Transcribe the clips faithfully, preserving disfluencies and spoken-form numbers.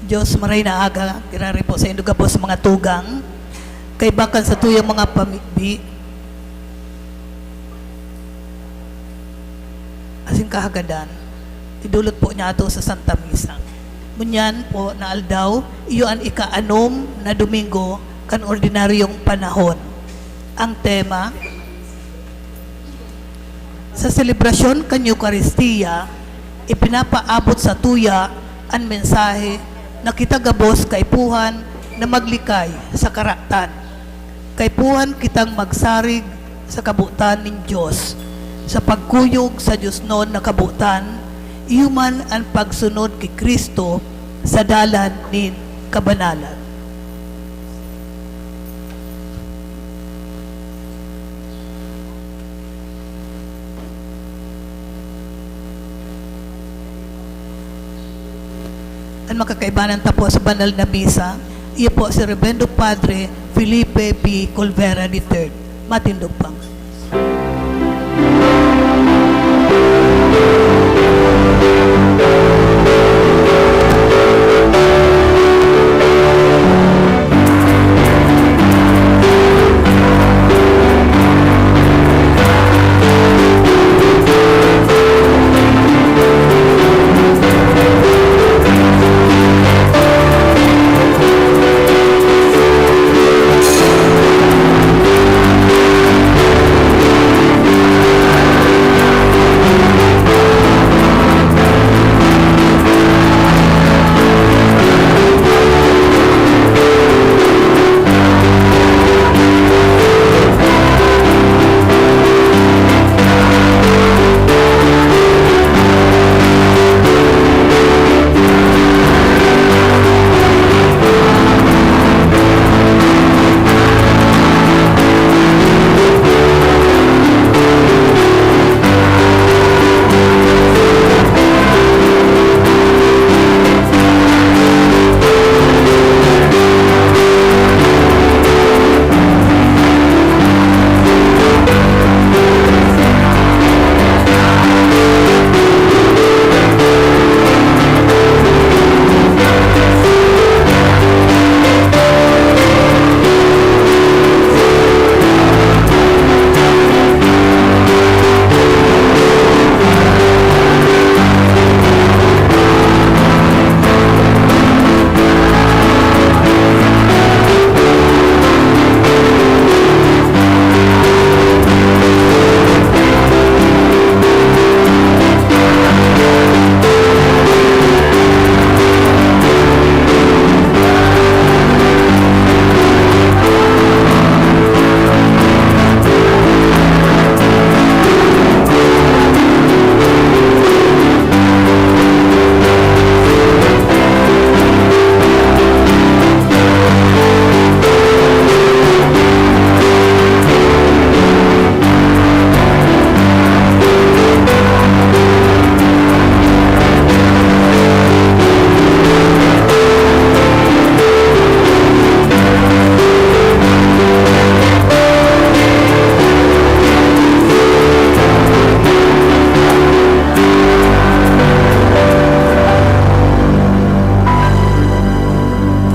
Dios, maray na aga, girare po sa indo gabos mga tugang, kaiba kan satuyang mga pamigbi, asin kahagadan, idolot po niya ato sa Santa Misa. Ngunyan po na aldaw, iyo an ika-anom na Domingo kan ordinaryong panahon. Ang tema, sa selebrasyon kan Eukaristia, ipinapaabot sa tuya an mensahe na kita gabos kaipuhan na maglikay sa karatan. Kaipuhan kitang magsarig sa kabotan nin Dios, sa pagkuyog sa diosnon na kabotan, iyo man an pagsunod ki Cristo sa dalan nin kabanalan. An makakaibanan ta po sa banal na misa, iyo po si Reverendo Padre Felipe B. Colvera the third. Matindog pang.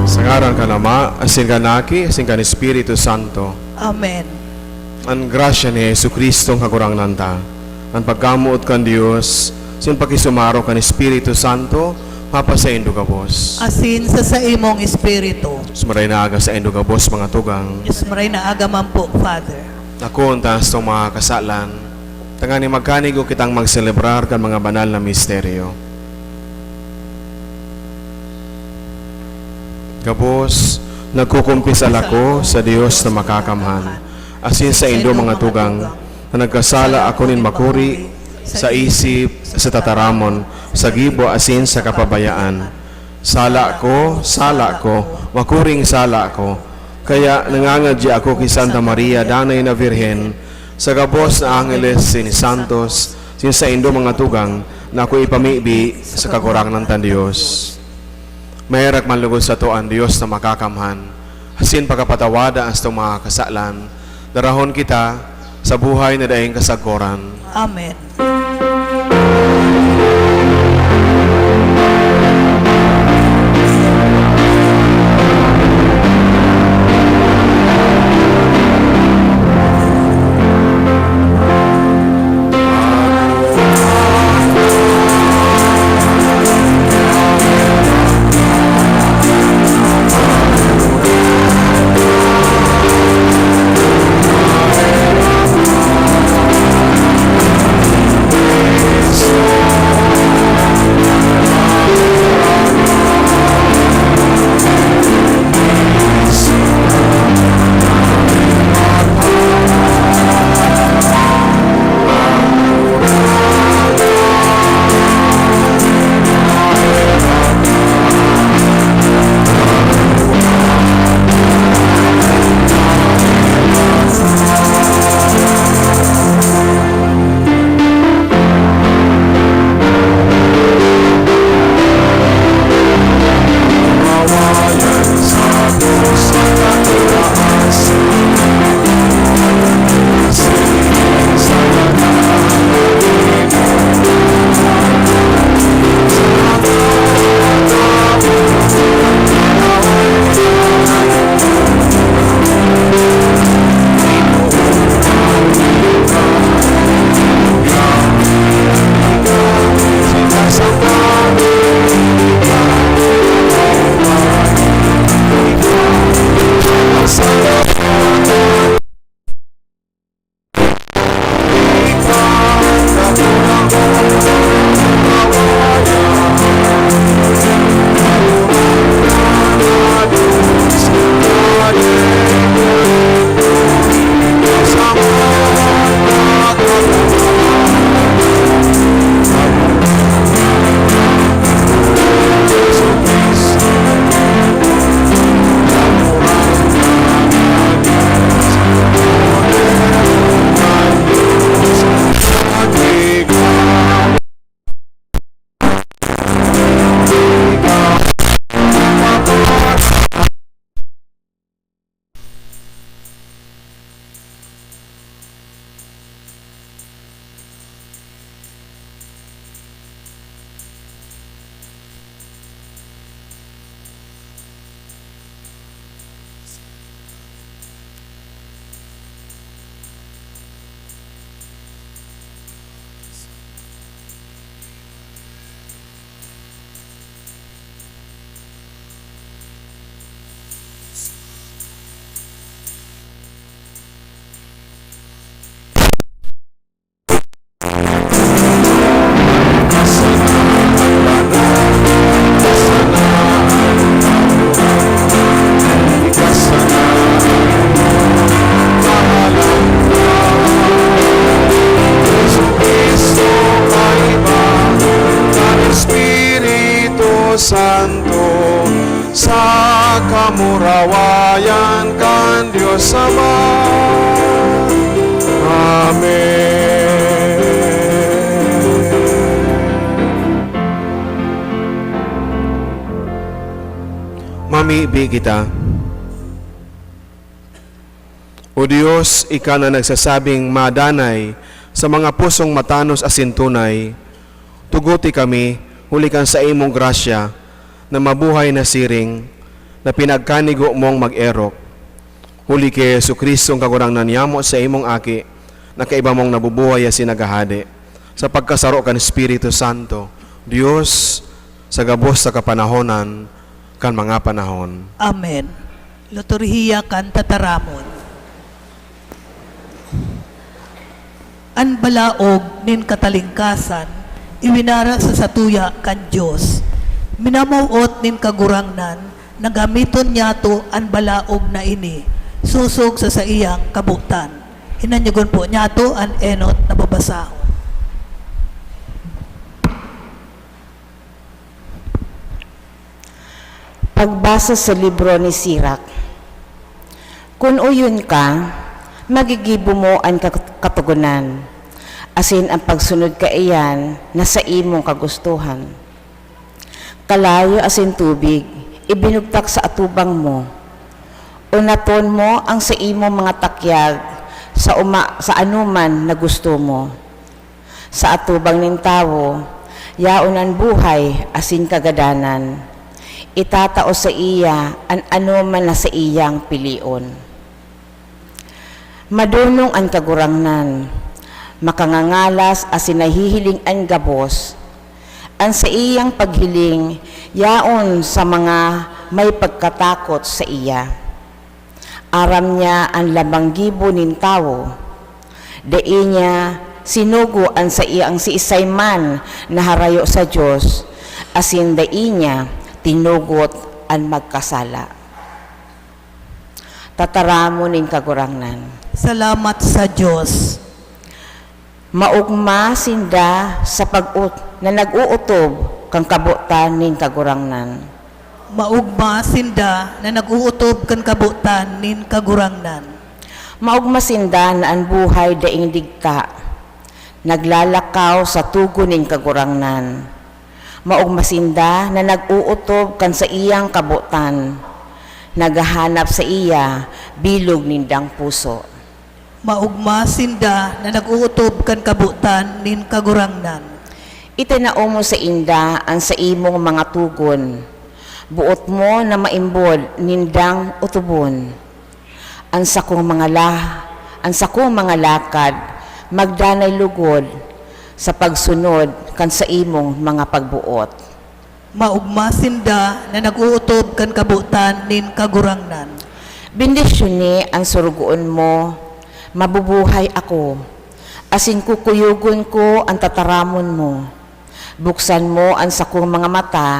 Sa ngaran kan Ama, asin kan Aki, asin kan Espiritu Santo. Amen. An grasya ni Jesu-Cristo, Kagurangnan ta, an pagkamoot kan Dios, asin pakisumaro kan Espiritu Santo, mapasaindo gabos. Asin sa saimong espiritu. Sa maray na aga saindo gabos, mga tugang. Sa maray na aga man po, Father. Akoon ta satong mga kasalan, tanganing magkanigo kitang magselebrar kan mga banal na misteryo. Gabos, nagkukumpisal ako sa Dios na Makakamhan, asin saindo, mga tugang, na nagkasala ako nin makuri, sa isip, sa tataramon, sa gibo, asin sa kapabayaan. Sala ko, sala ko, makuring sala ko. Kaya nangangadyi ako ki Santa Maria, Danay na Birhen, sa gabos na angeles asin santos, asin saindo, mga tugang, na ako ipamibi sa Kagurangnan tang Dios. Maherak man logod sato an Dios na Makakamhan, asin pakapatawada an satong mga kasalan, darahon kita sa buhay na daing kasagkoran. Amen. Sama. Amen. Mamibi kita. O Dios, ika na nagsasabing madanay sa mga pusong matanos asin tunay, tuguti kami huli kan saimong grasya na mabuhay na siring na pinagkanigo mong mag-erok. Huli ki Jesu-Cristo, an Kagurangnan niyamo, saimong Aki, na kaiba mong nabubuhay asin naghahade, sa pagkasaro kan Espiritu Santo, Dios, sa gabos na kapanahonan kan mga panahon. Amen. Liturhiya kan Tataramon. An balaog nin katalingkasan iwinara sa satuya kan Dios. Minamawot nin Kagurangnan na gamiton niyato an balaog na ini sosog sa saiyang kabotan. Hinanyogon po niyato an enot na babasahon. Pagbasa sa libro ni Sirak. Kun oyon ka, magigibo mo an kat-, Katogonan, asin an pagsunod kaiyan na saimong kagustohan. Kalayo asin tubig, ibinugtak sa atubang mo. Unaton mo an saimong mga takyag sa uma-, sa anoman na gusto mo. Sa atubang nin tawo, yaon an buhay asin kagadanan. Itatao saiya an anoman na saiyang pilion. Madonong an Kagurangnan, makangangalas asin nahihiling an gabos. An saiyang paghiling yaon sa mga may pagkatakot saiya. Aram niya an labang gibo nin tawo. Dai niya sinugo an saiyang siisay man na harayo sa Dios, asin dai niya tinugot an magkasala. Tataramon nin Kagurangnan. Salamat sa Dios. Maogma sinda sa pag-ut-, na nag-ootob kan kabotan nin Kagurangnan. Maogma sinda na nag-ootob kan kabotan nin Kagurangnan. Maogma sinda na an buhay daing digta, naglalakaw sa togon nin Kagurangnan. Maogma sinda na nag-ootob kan saiyang kabotan, naghahanap saiya bilog nindang puso. Maogma sinda na nag-ootob kan kabotan nin Kagurangnan. Itinao mo sainda an saimong mga togon. Boot mo na maimbod nindang otobon. An sakong mga la-, an sakong mga lakad magdanay lugod sa pagsunod kan saimong mga pagboot. Maogma sinda na nag-ootob kan kabotan nin Kagurangnan. Bendisyoni an sorogoon mo, mabubuhay ako, asin kukuyogon ko an tataramon mo. Buksan mo an sakong mga mata,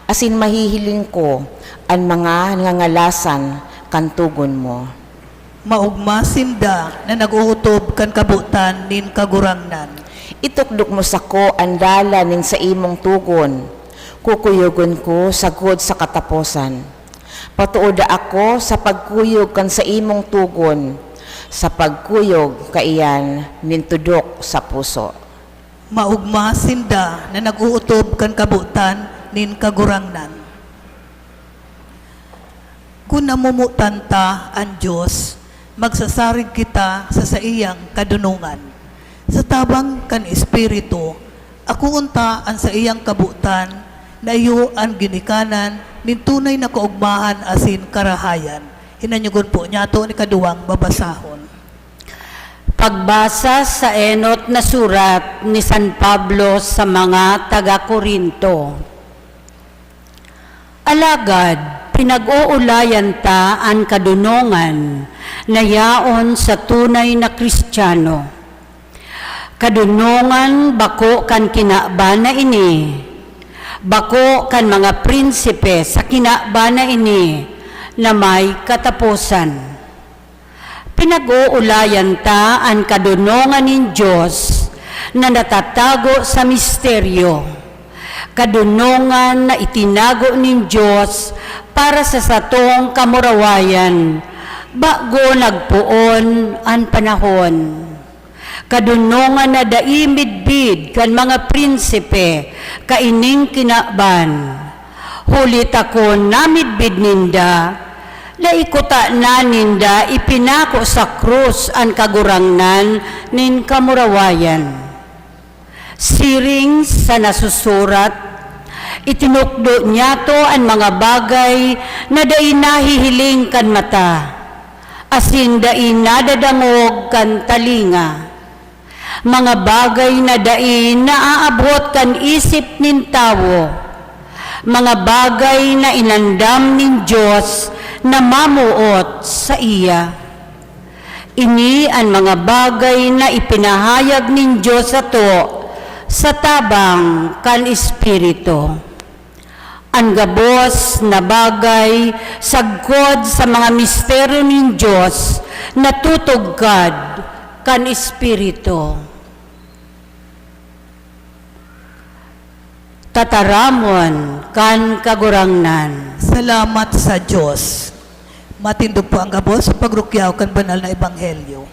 asin mahihiling ko an mga ngangalasan kan togon mo. Maogma sinda na nag-ootob kan kabotan nin Kagurangnan. Itukdok mo sako an dalan nin saimong togon. Kukuyogon ko sagkod sa kataposan. Patooda ako sa pagkuyog kan saimong togon, sa pagkuyog kaiyan nin tudok sa puso. Maogma sinda na nag-ootob kan kabotan nin Kagurangnan. Kun namomotan ta an Dios, magsasarig kita sa saiyang kadonongan. Sa tabang kan Espiritu, akoon ta an saiyang kabotan na iyo an ginikanan nin tunay na kaogmahan asin karahayan. Hinanyogon po niyato an ikaduwang babasahon. Pagbasa sa enot na surat ni San Pablo sa mga taga Corinto. Alagad pinag-oolayan ta an kadonongan na yaon sa tunay na Kristiyano. Kadonongan bako kan kinaban na ini, bako kan mga prinsipe sa kinaban na ini na may kataposan. Pinag-oolayan ta an kadonongan nin Dios na natatago sa misteryo, kadonongan na itinago nin Dios para sa satong kamurawayan, Bago nagpoon an panahon, kadunongan na dai midbid kan mga prinsipe kaining kinaban, huli ta kun namidbid ninda, dai kutana ninda ipinako sa krus an Kagurangnan nin kamurawayan. Siring sa nasusurat, "Itinukdo niyato an mga bagay na dai nahihiling kan mata, asin dai nadadangog kan talinga, mga bagay na dai naaabot kan isip nin tawo, mga bagay na inandam nin Dios na mamoot saiya." Ini an mga bagay na ipinahayag nin Dios sato sa tabang kan Espiritu. An gabos na bagay sagkod sa mga misteryo nin Dios natutugkad kan Espiritu. Tataramon kan Kagurangnan. Salamat sa Dios. Matindog po ang gabos sa pagrukyaw kan banal na ebanghelyo.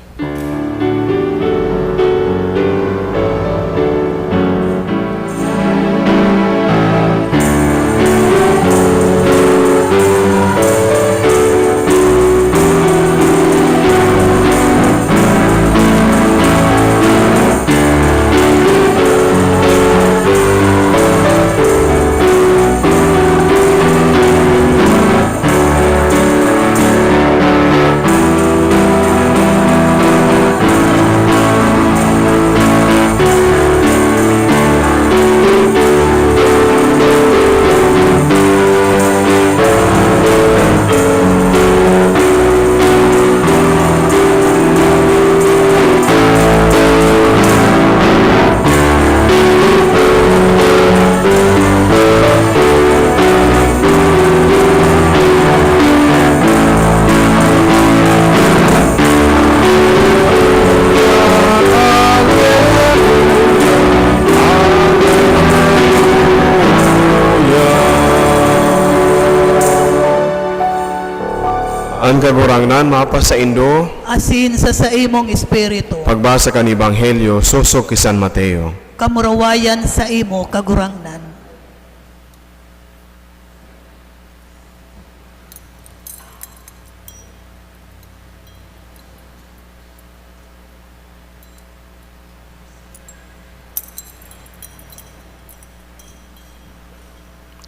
An Kagurangnan mapasaindo. Asin sa saimong espiritu. Pagbasa kan Ebanghelyo sosog ki San Mateo. Kamurawayan saimo, Kagurangnan.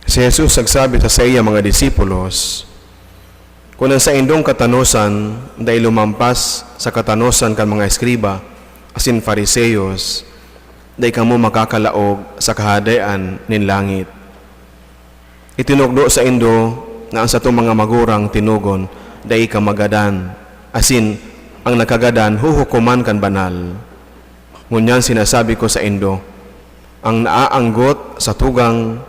Si Jesus nagsabi sa saiyang mga disipulos, "Kun an saindong katanosan dai lumampas sa katanosan kan mga eskriba asin Fariseos, dai kamo makakalaog sa Kahadean nin langit." Itinukdo saindo na an satong mga magurang tinugon dai kamagadan, asin an nagkagadan huhukoman kan banal. Ngunyan sinasabi ko saindo, an naaanggot sa tugang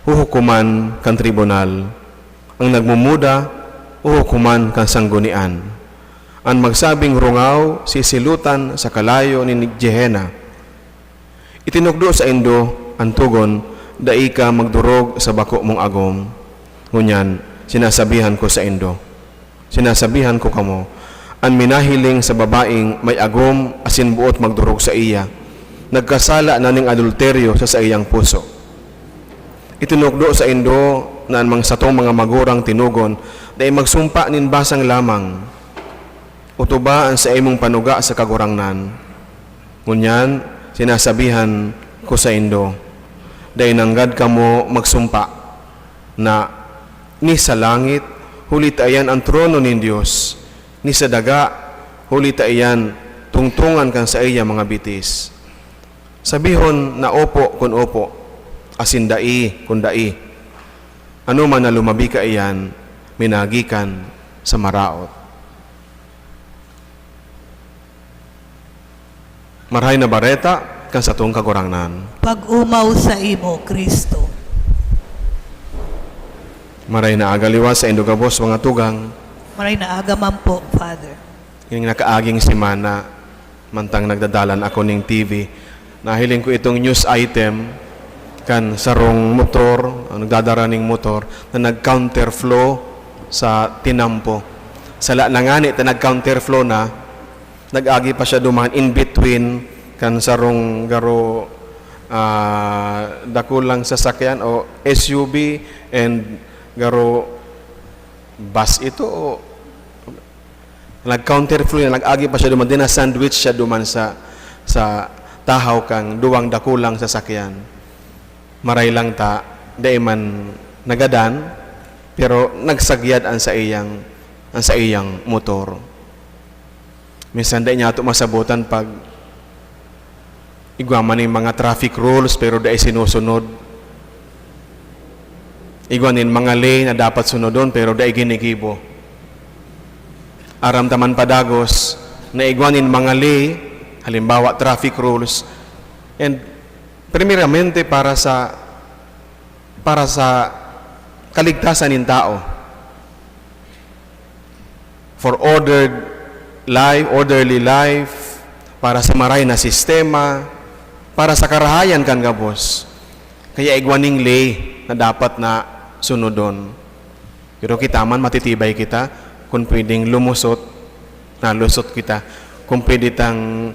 huhukoman kan tribunal, an nagmumuda huhukoman kan sanggunian, an magsabing rungaw sisilutan sa kalayo nin Gehenna. Itinukdo saindo an togon, "Dai ka magdorog sa bako mong agom." Ngunyan, sinasabihan ko saindo, sinasabihan ko kamo, an minahiling sa babaeng may agom asin boot magdorog saiya, nagkasala na nin adulteryo sa saiyang puso. Itinukdo saindo na an mga satong mga magurang tinugon dai magsumpa nin basang lamang. Otoba an saimong panuga sa Kagurangnan. Ngunyan, sinasabihan ko saindo, dai nanggad kamo magsumpa na, ni sa langit, huli ta iyan an trono nin Dios, ni sa daga, huli ta iyan tungtongan kan saiyang mga bitis. Sabihon na opo kun opo, asin dai kun dai. Anoman na lumabi kaiyan, minagikan sa maraot. Marahay na Bareta kan satong Kagurangnan. Pag-omaw saimo, Cristo. Marahay na aga liwat saindo gabos, mga tugang. Marahay na aga man po, Father. Ning nakaaging semana, mantang nagdadalan ako ning T V, nahiling ko itong news item kan sarong motor, ang nagdadara ning motor, na nag-counterflow sa tinampo. Sala na ngani ta nag-counterflow na, nag-agi pa siya duman in between kan sarong garo, ah, dakulang sasakyan o S U V and garo bus ito o nag-counterflow na, nag-agi pa siya duman, din na-sandwich siya duman sa, sa tahaw kan duwang dakulang sasakyan. Maray lang ta, dai man nagadan, pero nagsagyad an saiyang, an saiyang motor. Minsan dai niya ato masabotan pag igwa man nin mga traffic rules, pero dai sinusunod. Igwa nin mga ley na dapat sunodon, pero dai ginigibo. Aram ta man padagos na igwa nin mga ley, halimbawa, traffic rules, and primeramente para sa, para sa kaligtasan nin tao. For ordered life, orderly life, para sa maray na sistema, para sa karahayan kan gabos. Kaya igwa ning ley na dapat na sunodon. Pero kita man, matitibay kita, kun pwedeng lumusot, nalusot kita. Kun pwede tang,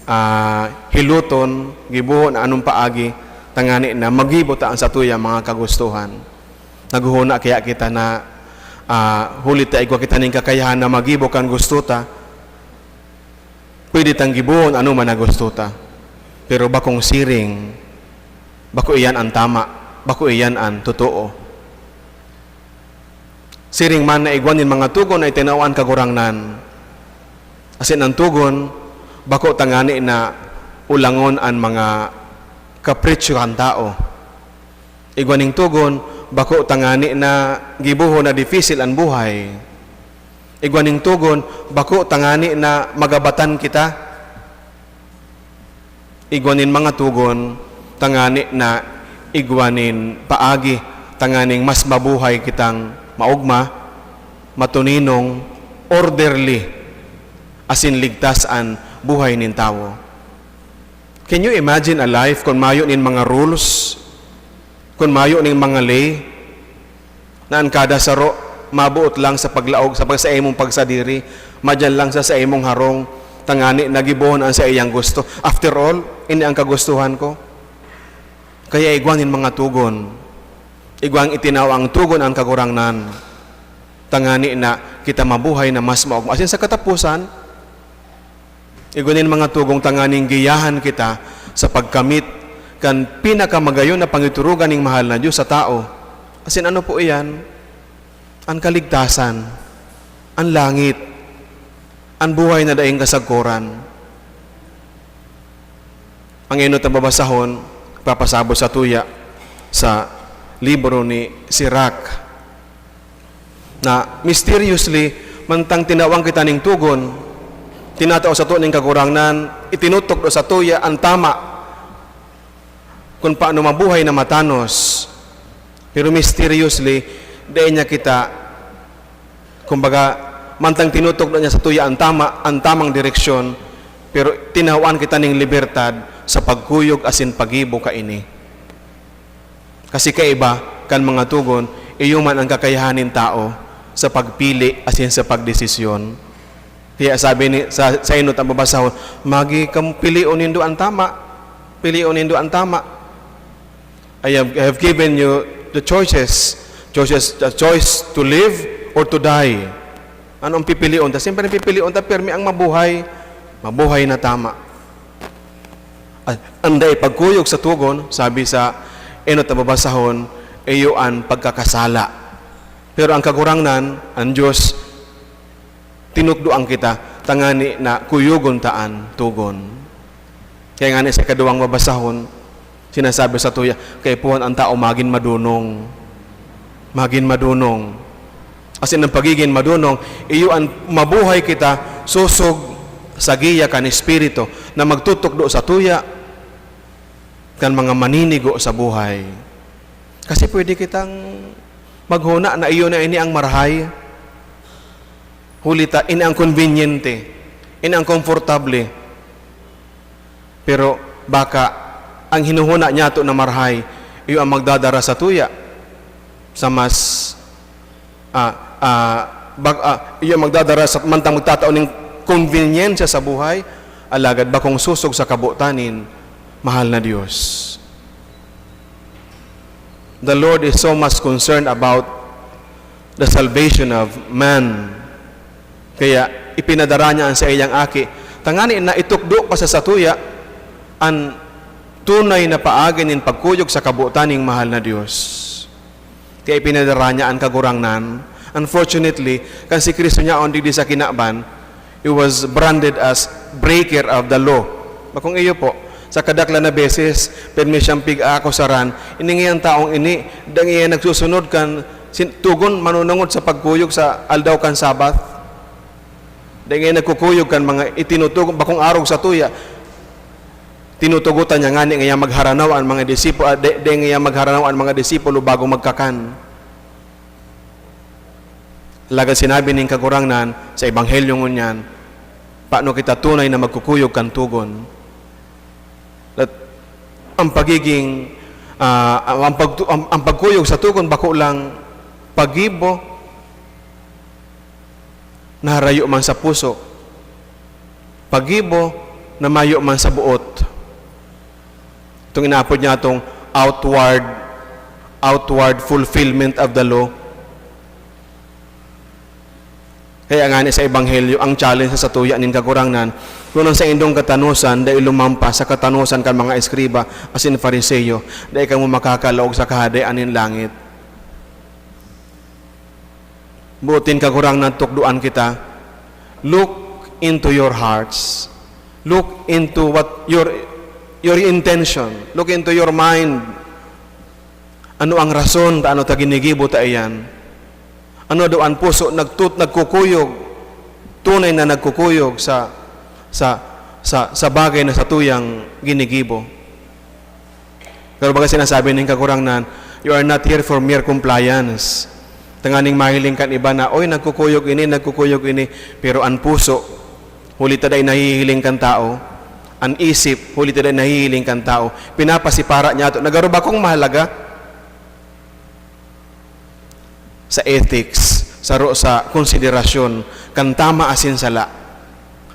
ah, hiloton, gibohon na anong paagi, tangani na magibo ta an satuyang mga kagustuhan. Naghuhuna kaya kita na, ah, huli ta igwa kita nin kakayahan na magibo kan gusto ta, pwede tang gibohon ano man na gusto ta. Pero bakong siring, bako iyan an tama, bako iyan an totoo. Siring man na igwa nin mga togon na itinao an Kagurangnan. Asin an togon, bako tangani na ulangon an mga kapritsyo kan tao. Igwa nin togon, bako tangani na gibohon na dipisil an buhay. Igwa nin togon, bako tangani na magabatan kita. Igwa nin mga togon, tangani na igwa nin paagi, tanganing mas mabuhay kitang maogma, matuninong, orderly, asin ligtas an buhay nin tawo. Can you imagine a life kun mayo nin mga rules? Kun mayo nin mga ley, na an kada saro maboot lang sa paglaog sa pag-, saimong pagsadiri, madyan lang sa saimong harong, tangani na gibohon an saiyang gusto. After all, ini ang kagustuhan ko. Kaya igwa nin mga togon. Igwang itinaw ang togon an Kagurangnan. Tangani na kita mabuhay na mas maogma. Asin sa kataposan, igwa nin mga togon tanganing giyahan kita sa pagkamit kan pinakamagayon na pangiturugan ning mahal na Dios sa tao. Asin ano po iyan? An kaligtasan, an langit, an buhay na daing kasagkoran. Ang enot na babasahon, papasabot sa tuya sa libro ni Sirach. Na mysteriously, mantang tinawang kita ning togon, tinatao sato ning Kagurangnan, itinutukdo satuya an tama, kun paano mabuhay na matanos. Pero mysteriously, dai niya kita, kumbaga, mantang tinutukdo niya satuya an tama, an tamang direksyon, pero tinawan kita ning libertad sa pagkuyog asin paggibo kaini. Kasi kaiba kan mga togon, iyo man an kakayahan nin tao sa pagpili asin sa pagdesisyon. Kaya sabi ni, sa, sa enot na babasahon, "Magi kam-, pilion nindo an tama. Pilion nindo an tama. I have, I have given you the choices. Choices, the choice to live or to die." Ano ang pipilion ta? Siyempre, pipilion ta, pirmi ang mabuhay. Mabuhay na tama. At ang dai pagkuyog sa togon, sabi sa enot na babasahon, iyo an pagkakasala. Pero ang Kagurangnan, ang Diyos, tinukdoan kita, tangani na kuyogon ta an togon. Kaya ngani sa ikaduwang babasahon, sinasabi satuya, kaipuhan an tao magin madunong. Magin madunong. Asin ang pagigin madunong, iyo an mabuhay kita sosog sa giya kan Espiritu na magtutukdo satuya kan mga maninigo sa buhay. Kasi pwede kitang maghona na iyo na ini ang marahay. Huli ta, ini ang konbinyente, ini ang komportable. Pero baka ang hinuhuna niyato na marahay, iyo ang magdadara satuya sa mas, ah, ah, Bak-, ah, iyo magdadara sa mantang magtatao ning konbinyensya sa buhay, alagad bakong sosog sa kabotan nin mahal na Dios. The Lord is so much concerned about the salvation of man. Kaya ipinadara niya an saiyang Aki, tangani na itukdo pa sa satuya an tunay na paagi nin pagkuyog sa kabotan ning mahal na Dios. Kaya ipinadara niya an Kagurangnan. Unfortunately, kan si Cristo niya on digdi sa kinaban, he was branded as breaker of the law. Bakong iyo po, sa kadaklan na beses, permi siyang pig-aakusaran, ini ngayang taong ini, dai ngaya nagsusunod kan sin-, tugon manunungod sa pagkuyog sa aldaw kan Sabbath. Dai ngaya nagkukuyog kan mga itinutugon, bakong arog sa tuya. Tinutugotan niya ngani ngaya magharanaw an mga disipu-, ah, dai, dai ngaya magharanaw an mga disipulo bago magkakan. Alagad sinabi nin Kagurangnan sa Ebanghelyo ngunyan, paano kita tunay na magkukuyog kan tugon? That ang pagiging, ah, ang pagtu-, ang, ang pagkuyog sa tugon bako lang paggibo na harayo man sa puso, paggibo na mayo man sa boot. Itong inaapod niya itong outward, outward fulfillment of the law. Kaya ngani sa Ebanghelyo, ang challenge sa satuya nin Kagurangnan, kun ang saindong katanosan dai lumampas sa katanosan kan mga eskriba asin Fariseo, dai kamo makakalaog sa Kahadean nin langit. Boot nin Kagurangnan tukdoan kita. Look into your hearts. Look into what your, your intention. Look into your mind. Ano ang rason ta ano ta ginigibo ta iyan? Ano daw an puso nagtut-, nagkukuyog, tunay na nagkukuyog sa, sa, sa, sa bagay na satuyang ginigibo? Pero baga sinasabi nin Kagurangnan, "You are not here for mere compliance." Tanganing mahiling kan iba na, "Oy, nagkukuyog ini, nagkukuyog ini." Pero an puso, huli ta dai nahihiling kan tao, an isip, huli ta dai nahihiling kan tao, pinapasipara niya ato na garo bakong mahalaga. Sa ethics, saro sa konsiderasyon kan tama asin sala,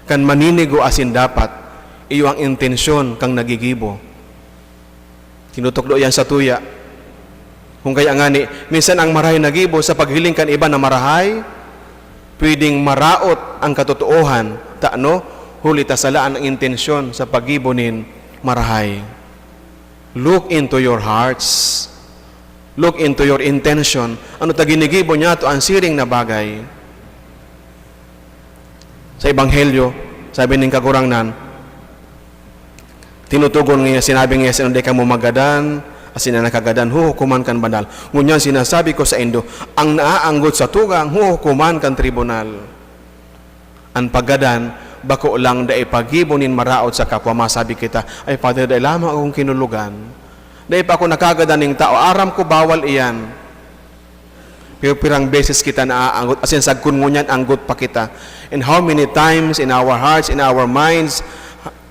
kan maninigo asin dapat, iyo ang intensyon kan nagigibo. Tinutukdo yan sa tuya. Kung kaya ngani, minsan ang marahay na gibo sa paghiling kan iba na marahay, pwedeng maraot ang katotoohan, ta ano, huli ta sala an intensyon sa paggibo nin marahay. Look into your hearts. Look into your intention. Ano ta ginigibo niyato an siring na bagay? Sa Ebanghelyo, sabi nin Kagurangnan, tinutugon niya, sinabi niya, "Sino di kamo magadan, asin na nakagadan, huhukoman kan banal." Ngunyan sinasabi ko saindo, ang naaanggot sa tugang, huhukoman kan tribunal. An paggadan, bako lang dai paggibo nin maraot sa kapwa. Masabi kita, "Ay, Father, dai lamang akong kinulogan. Dai pa ako nakagadan nin tao. Aram ko, bawal iyan." Pero pirang beses kita naaanggot, asin sagkod ngunyan anggot pa kita. And how many times in our hearts, in our minds,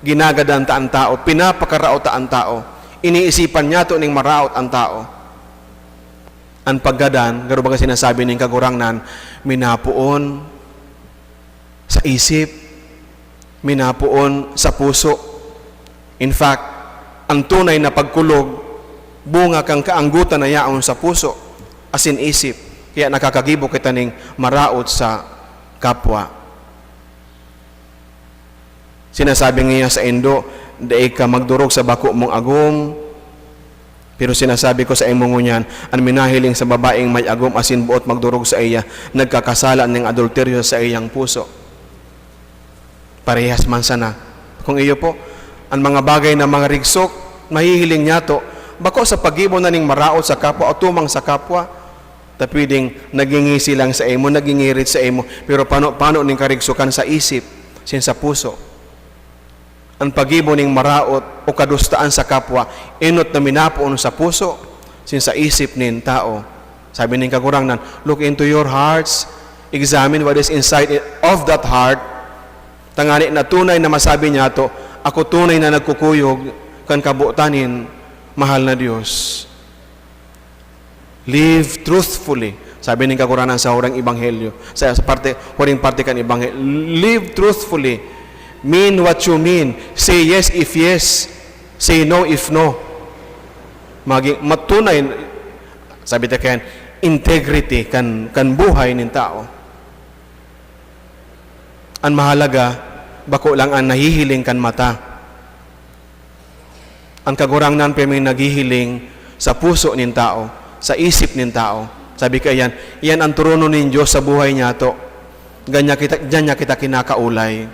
ginagadan ta an tao, pinapakaraot ta an tao, iniisipan niyato ning maraot an tao. An paggadan, garo baga sinasabi nin Kagurangnan, minapoon sa isip, minapoon sa puso. In fact, ang tunay na pagkulog, bunga kan kaanggotan na yaon sa puso asin isip, kaya nakakagibo kita ning maraot sa kapwa. Sinasabi niya saindo, "Dai ka magdorog sa bako mong agom." Pero sinasabi ko saimo ngunyan, an minahiling sa babaeng may agom asin boot magdorog saiya, nagkakasala nin adulteryo sa saiyang puso. Parehas man sana. Kung iyo po, an mga bagay na mga rigsok, mahihiling niyato, bako sa paggibo na ning maraot sa kapwa o tumang sa kapwa, ta pwedeng nagingisi lang saimo, nagingirit saimo, pero pano-pano ning karigsokan sa isip, sin sa puso. An paggibo ning maraot o kadustaan sa kapwa, enot na minapoon sa puso, sin sa isip nin tao. Sabi nin Kagurangnan, "Look into your hearts, examine what is inside of that heart, tangani na tunay na masabi niyato, 'Ako tunay na nagkukuyog kan kabotan nin mahal na Dios.'" Live truthfully. Sabi nin Kagurangnan sa hurang ebanghelyo, sa, sa parte, huring parte kan ebanghelyo, "Live truthfully. Mean what you mean. Say yes if yes. Say no if no." Maging matunay, sabi ta kan, integrity kan, kan buhay nin tao. An mahalaga, bako lang an nahihiling kan mata. An Kagurangnan pirming naghihiling sa puso nin tao, sa isip nin tao. Sabi kaiyan, "Iyan an trono nin Dios sa buhay niyato. Ganyan kita, diyan niya kita kinakaulay."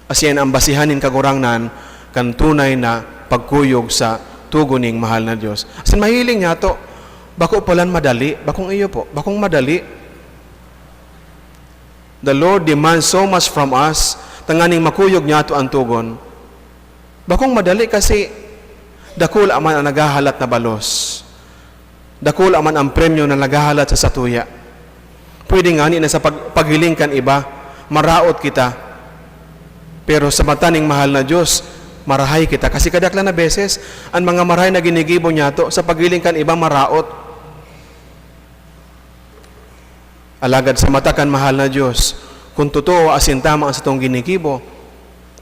As yan ang basihan nin Kagurangnan kan tunay na pagkuyog sa tugon ning mahal na Dios. As in, mahiling niyato, bako palan madali, bakong iyo po, bakong madali. The Lord demands so much from us, tanganing makuyog niyato an tugon. Bakong madali kasi dakula man an naghahalat na balos. Dakula man an premyo na naghahalat sa satuya. Pwede ngani na sa pag-, paghiling kan iba, maraot kita. Pero sa mata ning mahal na Dios, marahay kita. Kasi kadaklan na beses, an mga marahay na ginigibo niyato, sa paghiling kan iba, maraot. Alagad sa mata kan mahal na Dios, kun totoo asin tama an satong ginigibo,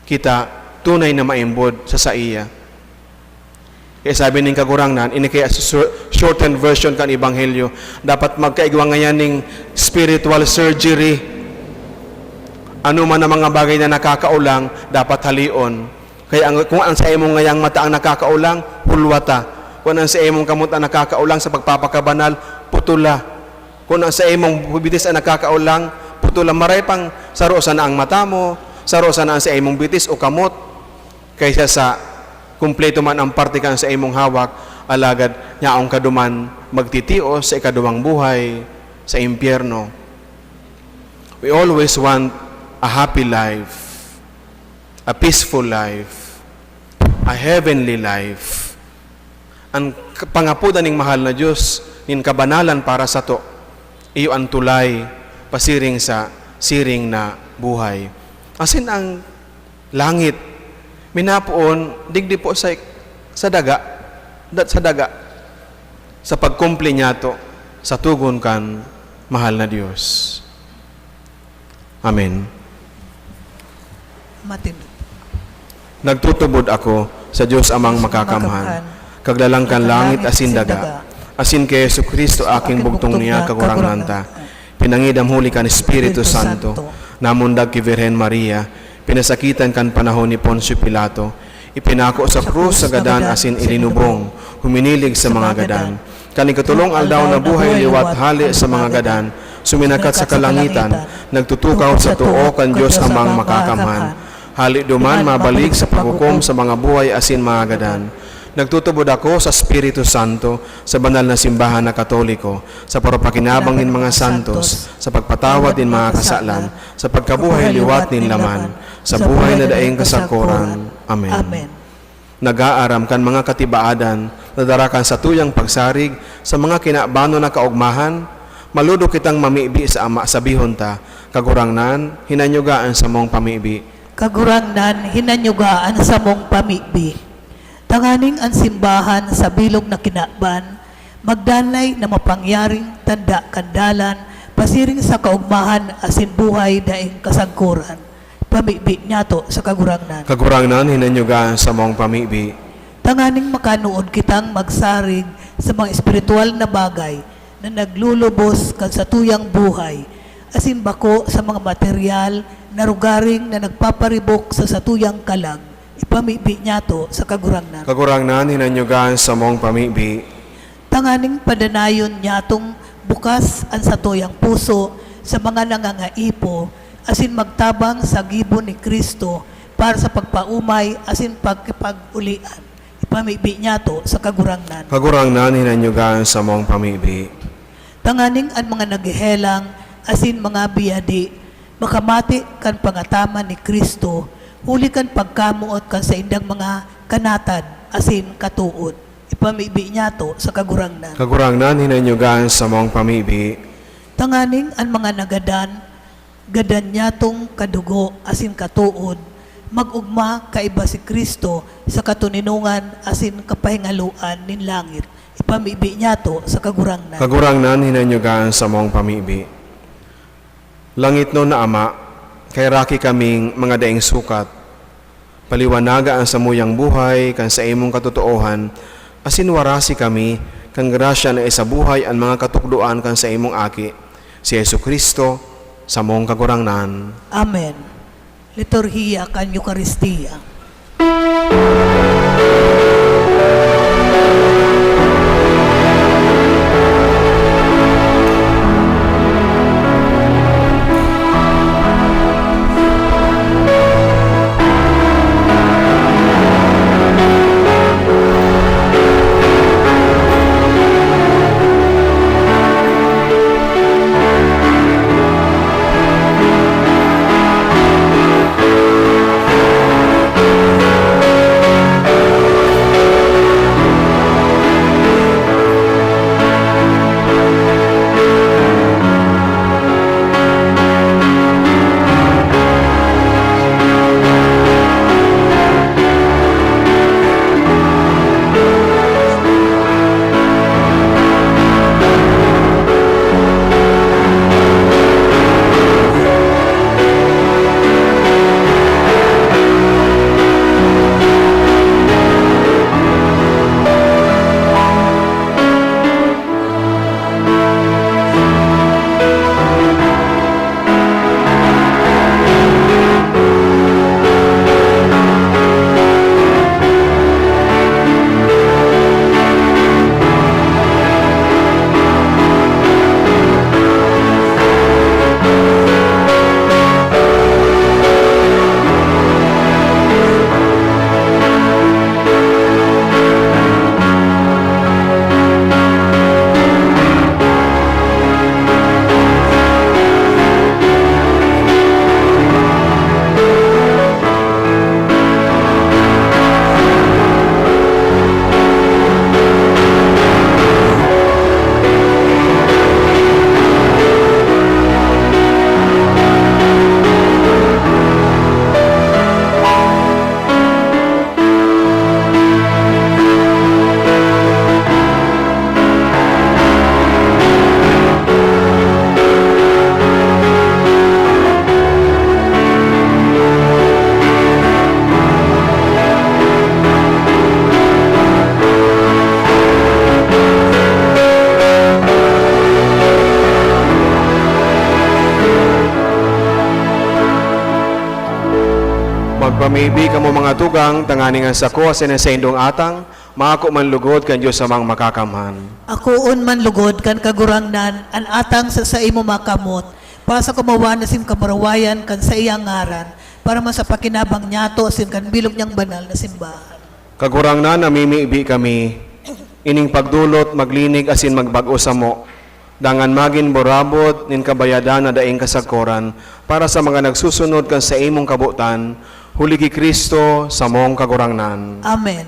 kita tunay na maimbod sa saiya. Kaya sabi nin Kagurangnan, ini kaya sa sur-, shortened version kan Ebanghelyo, dapat magkaigwa ngayan ning spiritual surgery. Ano man ang mga bagay na nakakaolang, dapat halion. Kaya ang, kung ang sa imong ngayang mata ang nakakaolang, hulwata. Kung ang sa imong kamot ang nakakaolang sa pagpapakabanal, putula. Kung ang sa imong bitis ang nakakaolang, putula. Maray pang saro sana ang mata mo, saro sana ang sa imong bitis o kamot, kaysa sa kumpleto man ang parte kan sa imong hawak, alagad yaon ka duman magtitios sa ikaduwang buhay sa impyerno. We always want a happy life, a peaceful life, a heavenly life. An k-, pangapodan ning mahal na Dios nin kabanalan para sato, iyo an tulay pasiring sa siring na buhay. Asin ang langit, minapoon digdi po sa, sa daga, da-, sa daga, sa pagkumple niyato sa tugon kan mahal na Dios. Amen. Matindog. Nagtutubod ako sa Diyos Amang Makakamhan, Makakamhan, Kaglalang kan langit asin daga, asin kay Jesu-Cristo, aking bugtong niya, Kagurangnan ta, pinangidam huli kan Espiritu Santo, namundag ki Virgen Maria, pinasakitan kan panahon ni Poncio Pilato, ipinako sa krus sa gadan asin ilinubong, huminilig sa mga gadan. Kan ikatulong aldaw nabuhay liwat hale sa mga gadan, suminakat sa kalangitan, nagtutukaw sa too kan Dios Amang Makakamhan. Hale duman mabalik sa paghukom sa mga buhay asin mga gadan. Nagtutubod ako sa Espiritu Santo, sa banal na simbahan na Katoliko, sa parapakinabang nin mga santos, sa pagpatawad nin mga kasalan, sa pagkabuhay liwat nin laman, sa buhay na daing kasagkoran. Amen. Amen. Nag-aaram kan mga katibaadan na dara kan satuyang pagsarig sa mga kinabanon na kaogmahan, maludo kitang mamibi sa Ama, sabihon ta, "Kagurangnan, hinanyuga an samong pamibi." Kagurangnan, hinanyuga an samong pamibi. Tanganing an simbahan sa bilog na kinaban, magdanay na mapangyaring tanda kan dalan, pasiring sa kaogmahan asin buhay daing kasagkoran. Pamibi niyato sa Kagurangnan. Kagurangnan, hinanyuga an samong pamibi. Tanganing makanood kitang magsarig sa mga espiritual na bagay na naglulubos kan satuyang buhay, asin bako sa mga material na rugaring na nagpaparibok sa satuyang kalag. Ipamibi niyato sa Kagurangnan. Kagurangnan, hinanyuga an samong pamibi. Tanganing padanayon niyatong bukas an satuyang puso sa mga nangangaipo, asin magtabang sa gibo ni Cristo para sa pagpaomay asin pagkipag-ulian. Ipamibi niyato sa Kagurangnan. Kagurangnan, hinanyuga an samong pamibi. Tanganing an mga naghehelang asin mga biyadi makamati kan pangataman ni Cristo, huli kan pagkamoot kan saindang mga kanatad asin katood. Ipamibi niyato sa Kagurangnan. Kagurangnan, hinanyuga an samong pamibi. Tanganing an mga nagadan, gadan niyatong kadugo asin katood, mag-ogma kaiba si Cristo sa katoninongan asin kapahingaloan nin langit. Pamibi niyato sa Kagurangnan. Kagurangnan, hinanyuga an samong pamibi. Langitnon na Ama, kaheraki kaming mga daing sukat. Paliwanaga an samuyang buhay kan saimong katotoohan, asin warasi kami kan grasya na isabuhay an mga katukdoan kan saimong Aki, si Jesu-Cristo, samong Kagurangnan. Amen. Liturhiya kan Eukaristia. Magpamibi kamo, mga tugang, tanganing an sako asin an saindong atang maako man lugod kan Dios Amang Makakamhan. Akoon man lugod kan Kagurangnan an atang sa saimo makamot, pasa kumawan asin kamurawayan kan saiyang ngaran, para man sa pakinabang niyato asin kan bilog niyang banal na simbahan. Kagurangnan, namimibi kami, ining pagdolot, maglinig asin magbag-o samo, dangan magin burabod nin kabayadan na daing kasagkoran para sa mga nagsusunod kan saimong kabotan, huli ki Cristo, samong Kagurangnan. Amen.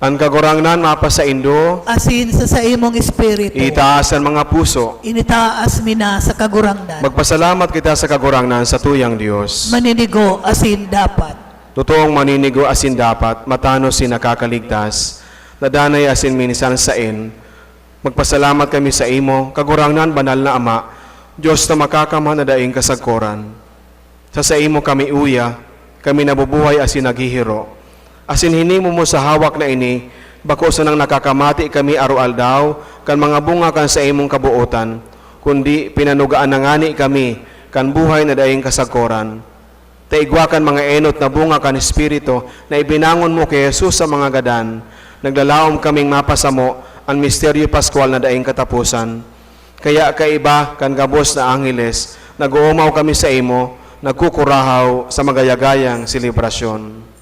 An Kagurangnan mapasaindo. Asin sa saimong espiritu. Itaas an mga puso. Initaas mi na sa Kagurangnan. Magpasalamat kita sa Kagurangnan, satuyang Dios. Maninigo asin dapat. Totoong maninigo asin dapat, matanos si nakakaligtas, na danay asin minsan saen. Magpasalamat kami saimo, Kagurangnan, banal na Ama, Dios na makakamhan na daing kasagkoran. Sa saimo kami uya, kami nabubuhay asin naghihiro. Asin hinimo mo sa hawak na ini, bako sanang nakakamati kami aroaldaw kan mga bunga kan saimong kabootan, kundi pinanugaan na ngani kami kan buhay na daing kasagkoran. Ta igwa kan mga enot na bunga kan Espiritu na ibinangon mo ki Jesus sa mga gadan, naglalaom kaming mapasamo an misteryo paskwal na daing kataposan. Kaya kaiba kan gabos na angheles, nag-oomaw kami saimo, nagkukurahaw sa magayagayang selebrasyon.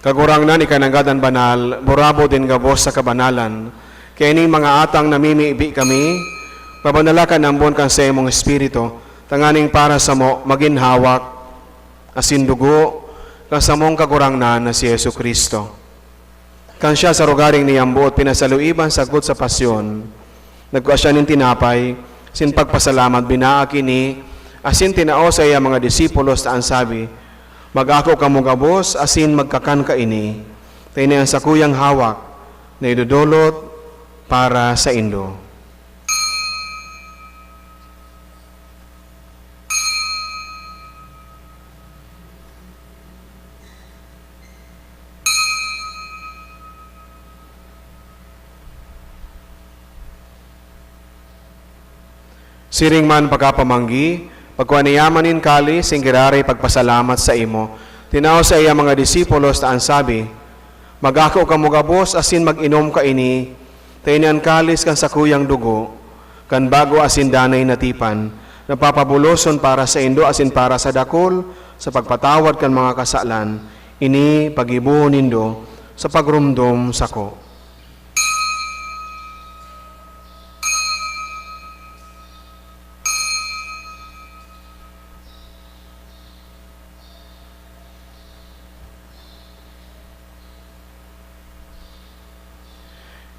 Kagurangnan, ika nanggad an banal, burabod nin gabos sa kabanalan. Kaya ning mga atang namimibi kami, pabanala kan ambon kan saimong Espiritu, tanganing para samo magin hawak asin dugo kan samong Kagurangnan na si Jesu-Cristo. Kan siya sa rogaring niyang boot pinasaluiban sagkod sa pasyon, nagkua siya nin tinapay, asin pagpasalamat, binaak ini, asin tinao sa iya mga disipulos ta an sabi, "Mag-ako kamo gabos asin magkakan kaini, ta ini an sakuyang hawak na idodolot para saindo." Siring man pagkapamanggi, pagkua niya man nin kalis, nin giraray pagpasalamat saimo, tinao sa iya mga disipulos ta an sabi, "Mag-ako kamo gabos asin mag-inom kaini, ta ini an kalis kan sakuyang dugo, kan bago asin danay na tipan, na papabuloson para saindo asin para sa dakul sa pagpatawad kan mga kasalan. Ini paggibohon nindo sa pagromdom sako."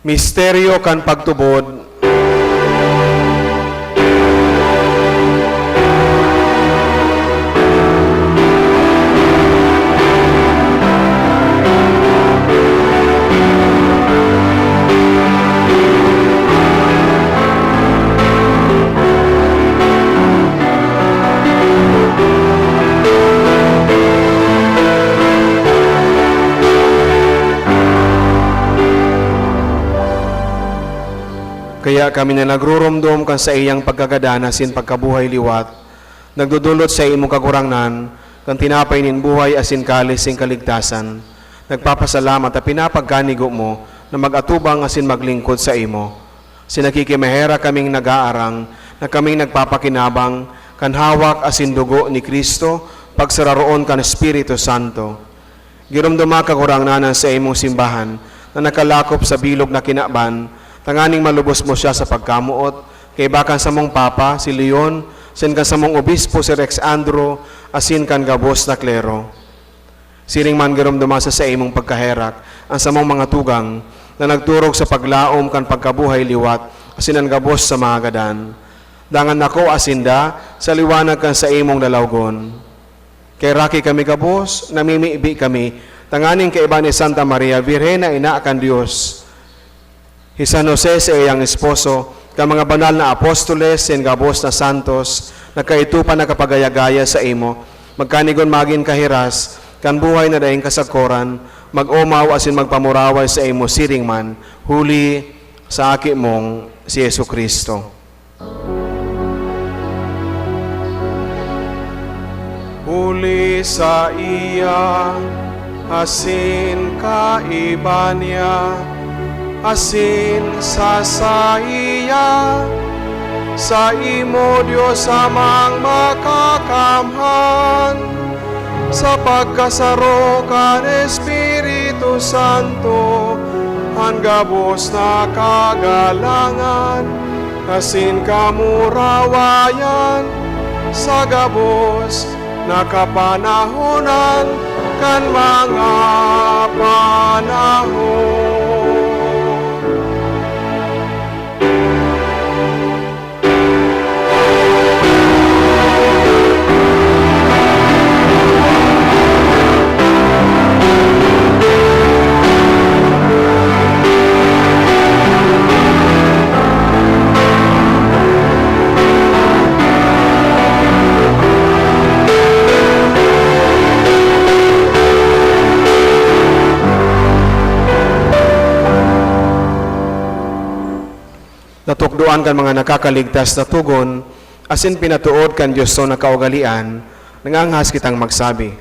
Misteryo kan pagtubod. Kaya kami na nagruromdom kan saiyang pagkagadan asin pagkabuhay liwat, nagdodolot sa imo, Kagurangnan, kan tinapay nin buhay asin kalis nin kaligtasan, nagpapasalamat ta pinapagkanigo mo na mag-atubang asin maglingkod saimo. Asin nakikimaherak kaming nag-aarang na kaming nagpapakinabang kan hawak asin dugo ni Cristo, pagsararoon kan Espiritu Santo. Giromdoma, Kagurangnan, an saimong simbahan na nakalakop sa bilog na kinaban, tanganing malubos mo siya sa pagkamoot, kaiba kan samong Papa, si Leon, asin kan samong Obispo, si Rex Andro, asin kan gabos na klero. Siring man giromdoma sa saimong pagkaherak an samong mga tugang na nagturog sa paglaom kan pagkabuhay liwat asin an gabos sa mga gadan. Dangan nakoa sinda sa liwanag kan saimong lalawgon. Kaheraki kami gabos, namimibi kami, tanganing kaiba ni Santa Maria, Birhen na Ina kan Dios, hi San Jose, saiyang esposo, kan mga banal na apostoles, asin gabos na santos, na kaidto pa nakapagaya-gaya saimo, magkanigon magin kahiras kan buhay na daing kasagkoran, mag-omaw asin magpamuraway saimo siring man, huli sa Aki mong si Jesu-Cristo. Huli saiya, asin kaiba niya, asin sa saiya, saimo, Dios Amang Makakamhan, sa pagkasaro kan Espiritu Santo, an gabos na kagalangan asin kamurawayan sa gabos na kapanahonan kan mga panahon. Natukdoan kan mga nakakaligtas na togon, asin pinatood kan Dios na kaugalean, nanganghas kitang magsabi.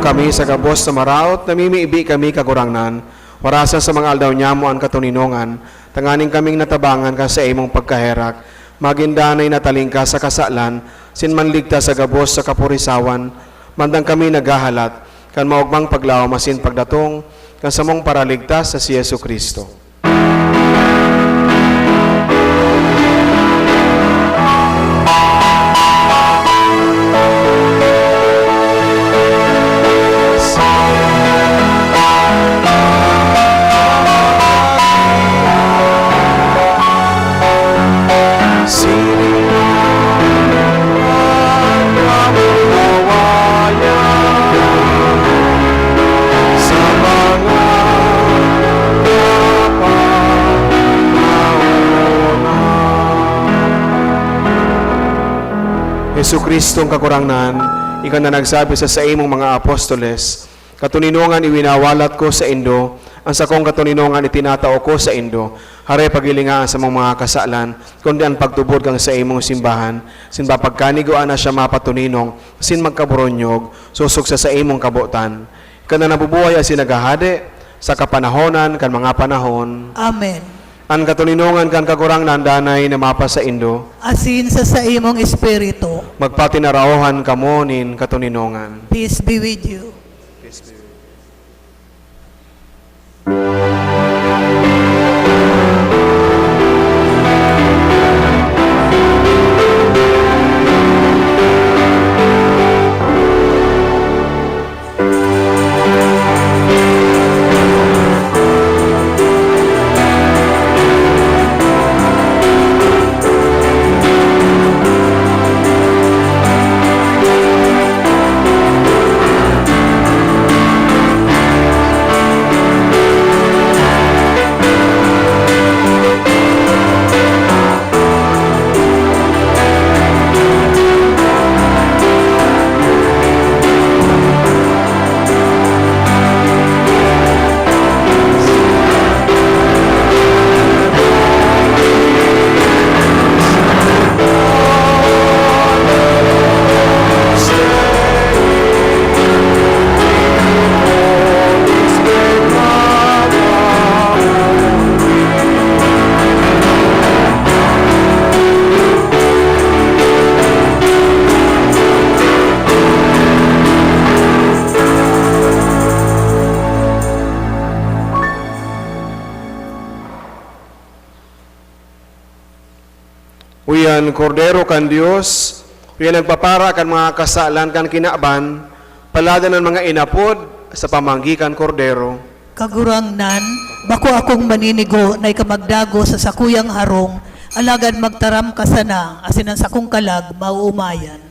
Kami sa gabos na maraot, namimibi kami, Kagurangnan, warasan sa mga aldaw nyamo an katoninongan, tanganing kaming natabangan kan saimong pagkaherak, magin danay na talingkas sa kasalan, asin manligtas sa gabos sa kapurisawan, mandang kami naghahalat kan maogmang paglaom asin pagdatong kan samong Paraligtas na si Jesu-Cristo. Jesu-Cristong Kagurangnan, ika na nagsabi sa saimong mga apostoles, "Katoninongan iwinawalat ko saindo, an sakong katoninongan itinatao ko saindo. Hare paghilinga an samong mga kasalan, kundi an pagtubod kan saimong simbahan, asin papagkanigoan na siya mapatoninong asin magkaboronyog, sosog sa saimong kabotan. Ika na nabubuhay asin naghahade sa kapanahonan kan mga panahon." Amen. An katoninongan kan Kagurangnan danay na mapasaindo. Asin sa saimong espiritu. Magpatinaraohan kamo nin katoninongan. Peace be with you. Uyan, Kordero kan Dios, uyan nagpapara kan mga kasalan kan kinaban, paladan an mga inapod sa pamanggi kan Kordero. Kagurangnan, bako akong maninigo na ika magdagos sa sakuyang harong, alagad magtaram ka sana, asin an sakong kalag maoomayan.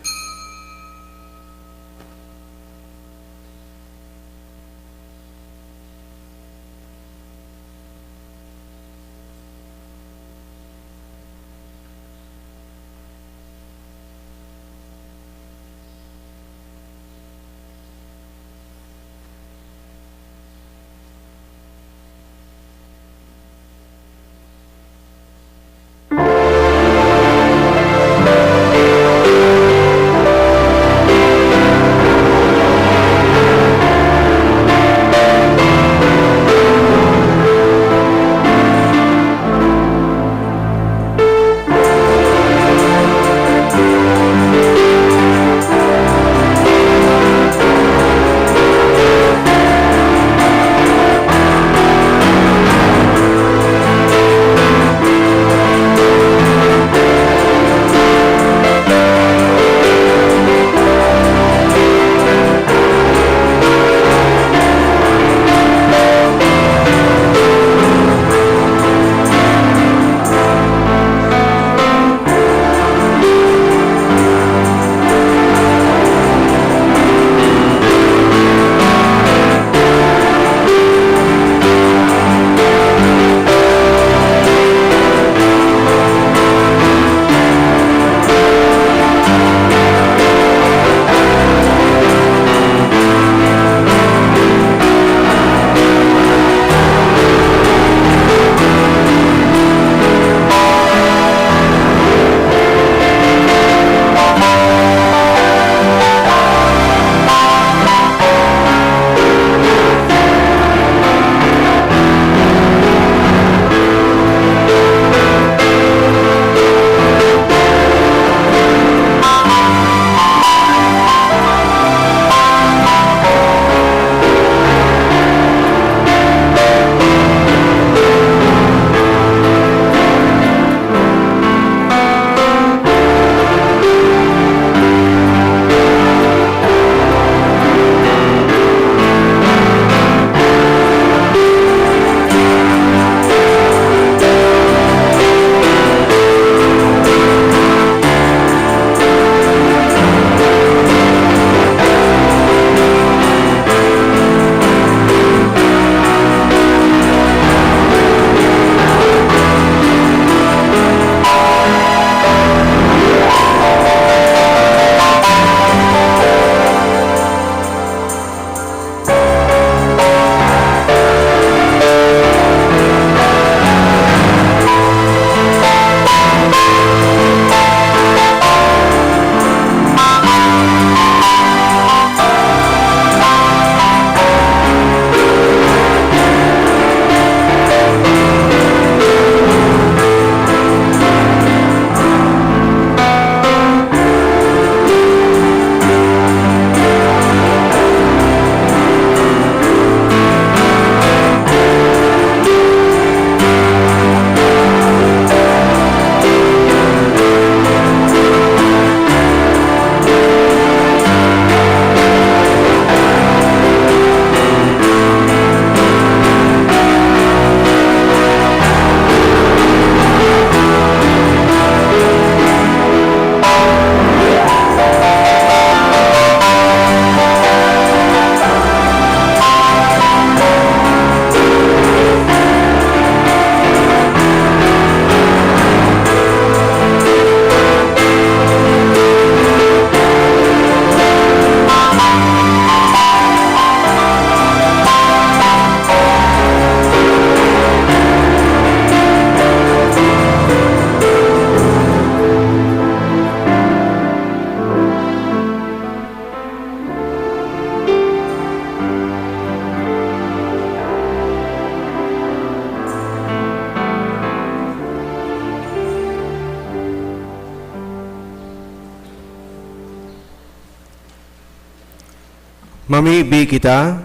Mamibi kita.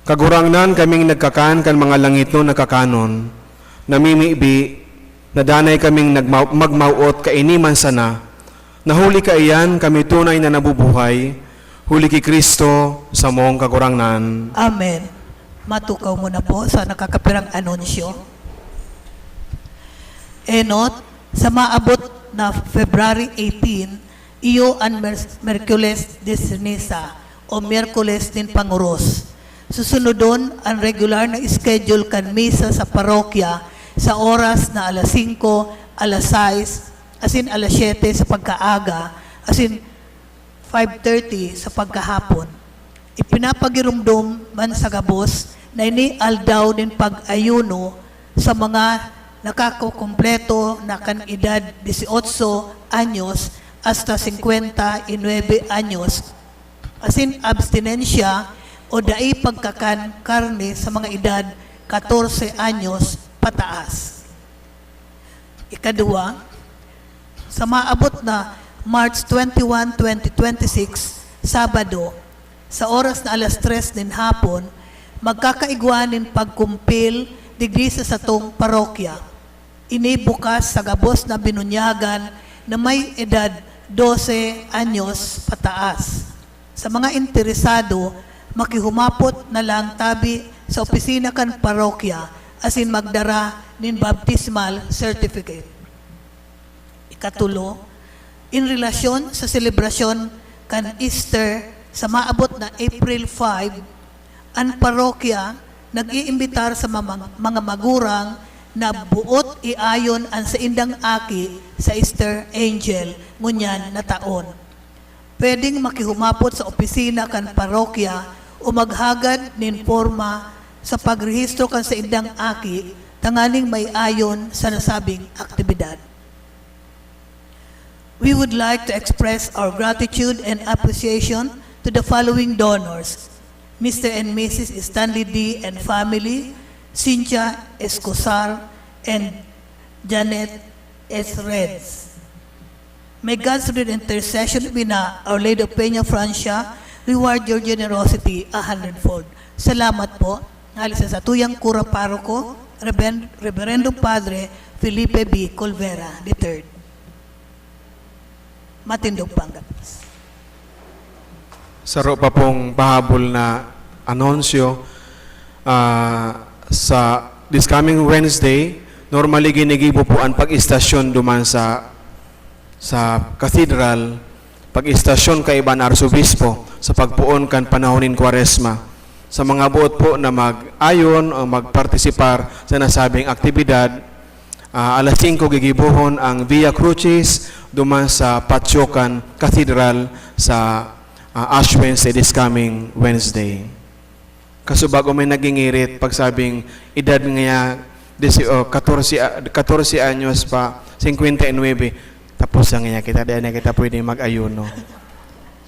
Kagurangnan, kaming nagkakan kan mga langitnon na kakanon, namimibi na danay kaming nagma-, magmawot kaini man sana, na huli kaiyan kami tunay na nabubuhay, huli ki Cristo, samong Kagurangnan. Amen. Matukaw muna po sa nakakapirang anunsyo. Enot, sa maabot na February eighteen, iyo an Mer-, Merkules de Ceniza o Miyerkules nin Panguros. Susunodon an regular na schedule kan misa sa parokya sa oras na alas singko, alas sais, asin alas siyete sa pagkaaga, asin five thirty sa pagkahapon. Ipinapagiromdom man sa gabos na ini aldaw nin pag-ayuno sa mga nakakukumpleto na kan edad dieciocho anyos hasta cincuenta y nueve anyos, asin abstinensya o dai pagkakan karne sa mga edad katorse anyos pataas. Ikaduwa, sa maabot na March twenty-one, twenty twenty-six, Sabado, sa oras na alas tres nin hapon, magkakaigwa nin pagkumpil digdi sa satong parokya. Ini bukas sa gabos na binunyagan na may edad dose anyos pataas. Sa mga interesado, makihumapot na lang tabi sa opisina kan parokya asin magdara nin baptismal certificate. Ikatulo, in relasyon sa selebrasyon kan Easter sa maabot na April five, an parokya nag-iimbitar sa mamang-, mga magurang na buot iayon an saindang aki sa Easter Angel ngunyan na taon. Pwedeng makihumapot sa opisina kan parokya o maghagad nin porma sa pagrehistro kan saindang aki tanganing maiayon sa nasabing aktibidad. We would like to express our gratitude and appreciation to the following donors: Mister and Missus Stanley D and family, Cynthia Escosar, and Janet S. Reds. May God's red intercession bina Our Lady of Peña Francia, reward your generosity a hundredfold. Salamat po. Hali sa satuyang kura paroko, Reben-, Reverendo Padre Felipe B. Colvera the third. Matindog panggapas. Saro pa pong pahabol na anunsyo, ah, sa this coming Wednesday, normally ginigibo po ang pag-istasyon duman sa, sa cathedral, pag-istasyon kaiba na arsobispo sa pagpoon kan panahon nin Kwaresma. Sa mga boot po na mag-ayon o magpartisipar sa nasabing aktibidad, ah, alas singko gigibohon ang Via Crucis duman sa patio kan Cathedral sa, ah, Ash Wednesday, this coming Wednesday. Kaso bago may nagingirit, pagsabing edad niya, disi-, oh, katorse, ah, katorse anyos pa, singkwenta y nuebe, tapos na niya kita, dahil na kita pwede mag-ayuno.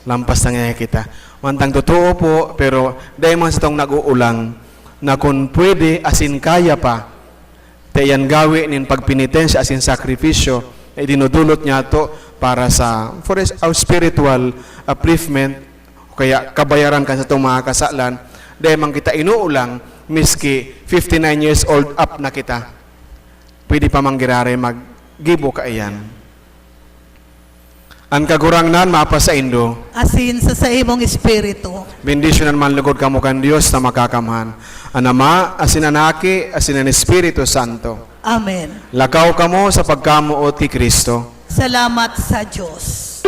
Lampas na niya kita. Mantang totoo po, pero dahil man sa tong nag-uulang, na kung pwede, asin kaya pa, ta iyan gawi nin pagpenitensya asin sakripisyo na idinudulot niyato para sa, for his, our spiritual upliftment, o kaya kabayaran kan satong mga kasalan, dai man kita inuulang, miski fifty-nine years old up na kita. Pwede pa man giraray maggibo kaiyan. An Kagurangnan mapasaindo. Asin sa saimong espiritu. Bendisyonan man lugod kamo kan Dios na Makakamhan, an Ama, asin an Aki, asin an Espiritu Santo. Amen. Lakaw kamo sa pagkamoot ki Cristo. Salamat sa Dios.